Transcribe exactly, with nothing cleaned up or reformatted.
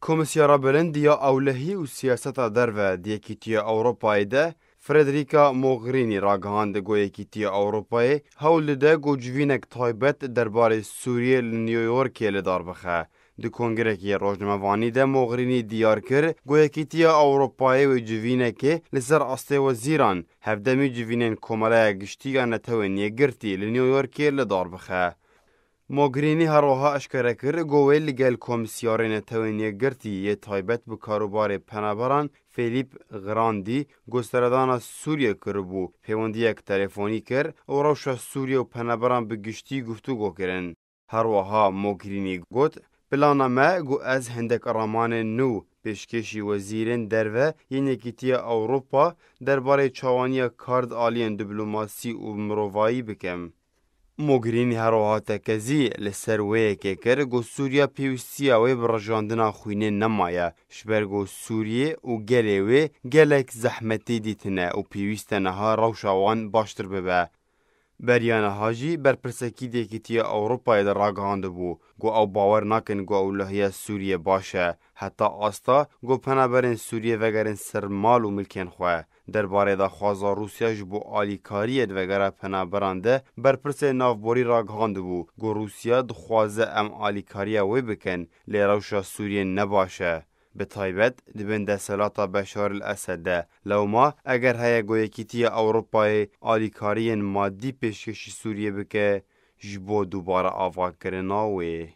Komîsyara Bilind ya Ewlehî û Siyaseta Derve di Yekîtiya Ewropayê de Frederica Mogherini ragihand, ku Yekîtiya Ewropayê hewl dide ku civînek taybet derbarê Sûriyê li New Yorkê li dar bixe. Di kongrekî rojnamevanî de Mogherini diyar kir, ku Yekîtiya Ewropayê wê civînekê li ser astê wezîran, hevdemî civînên Komeleya Giştî ya Netewên Yekgirtî li New Yorkê li dar bixe. Mogherini her wiha eşkere kir, ku wê li gel Komîsyarê Netewên Yekgirtî yê taybet bi karûbarê penaberan Filîp Grandî, ku seredana Sûriyê kiribû, pêwendiyek telefonî kir û rewşa Sûriyê û penaberan bi giştî guftûgo kirin. Her wiha Mogherini got, Plana me ku ez hindek ramanên nû pêşkêşî wezîrên derve yên Yekîtiya Ewropa derbarê çawaniya kar di aliyên diplomasî û mirovayî bikim. Mogherini her wiha tekezî li ser wê yekê kir, ku Sûriya pêwîstiya wê bi rijandina xwînê nemaye, ji ber ku Sûriyê û gelê wê gelek zehmetî dîtine û pêwîst e niha rewşa wan baştir bibe. Beriya niha jî berpirsekî di Yekîtiya Ewropayê de ragihandibû, ku ew bawer nakin ku ewlehiya Sûriyê baş e, heta asta ku penaberên Sûriyê vegerin ser mal û milkên xwe. Derbarê daxwaza Rûsya ji bo alîkariyê di vegera penaberan de berpirsê navborî ragihandibû, ku Rûsya dixwaze em alîkariya wê bikin, lê rewşa Sûriyê ne baş e. Bi taybet di bin desthilata Beşar el Esed de. Lewma eger heye ku Yekîtiya Ewropayê alîkariyên madî pêşkêşî Sûriyê bike, ji bo dubare avakirina wê.